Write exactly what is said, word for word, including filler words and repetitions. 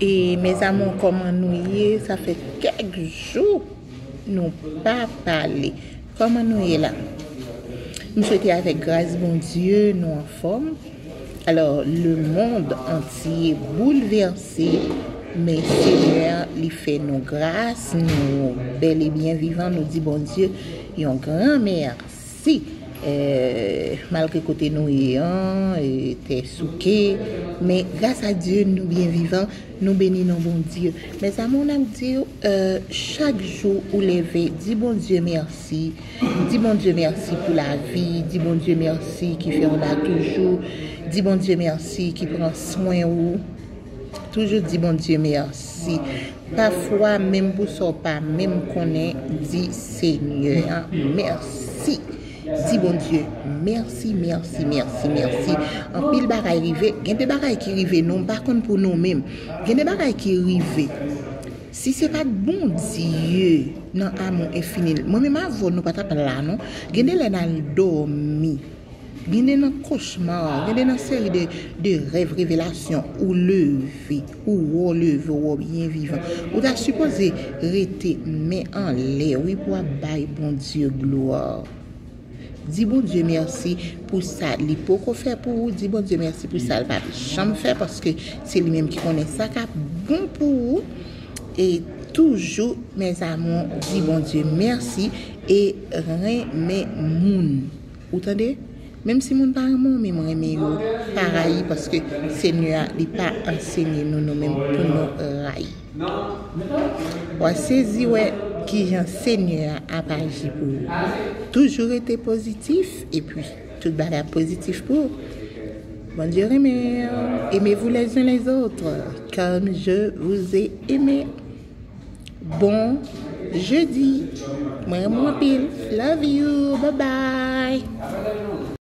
E mes amours, kòman nou ye? Sa fè kèk jou nou pa pale. Kòman nou ye la? M swete avèk gras Bondye nou anfòm. Alò, lemonn antye boulvèse, men Senyè li fè nou gras, nou bèl e byen vivan, nou di Bondye yon gran mèsi. Si, eh, malgre kote nou ye an, eh, tè souke, men gras a Dye, nou byen vivan, nou beni non Bondye. Mes amours, n ap di, eh, chak jou ou leve, di Bondye mèsi. Di Bondye mèsi pou lavi, di Bondye mèsi ki fè w la toujou, di Bondye mèsi ki pran swen ou. Toujou di Bondye mèsi. Pafwa, menm pou sa w pa menm konnen, di Senyè a mèsi. Di Bondye mèsi, mèsi, mèsi, mèsi. Anpil bagay rive. Gen de bagay ki rive nou, m pa konn pou nou menm. Gen de bagay ki rive. Si se pa t Bondye nan amou enfini l, mwen menm avè w, nou pa t ap la, non. Gen de lè n al dòmi. Gen de nan kochma, gen de nan seri de, de rèv, revelasyon, ou leve, ou wè w leve, ou wè w byen vivan. Ou ta sipoze rete men anlè, wi, pou w ap bay Bondye glwa. Di Bondye mèsi pou sa li poko fè pou ou. Di Bondye mèsi pou sa l pa janm fè, paske se li menm ki konnen sa k ap bon pou ou. E toujou, mes amours, di Bondye mèsi e renmen moun. Ou tande? Menm si moun pa renmen w, men mwen renmen yo parèy, paske Senyè a, li pa ansenye nou, nou menm, pou nou rayi. W a sezi wè kijan Senyè a ap aji pou ou. Toujou rete pozitif, epi tout bagay pozitif pou ou. Bondye renmen w. Aimez-vous les uns les autres, comme je vous ai aimé. Bon jedi. Mwen renmen w anpil. Love you. Bye bye.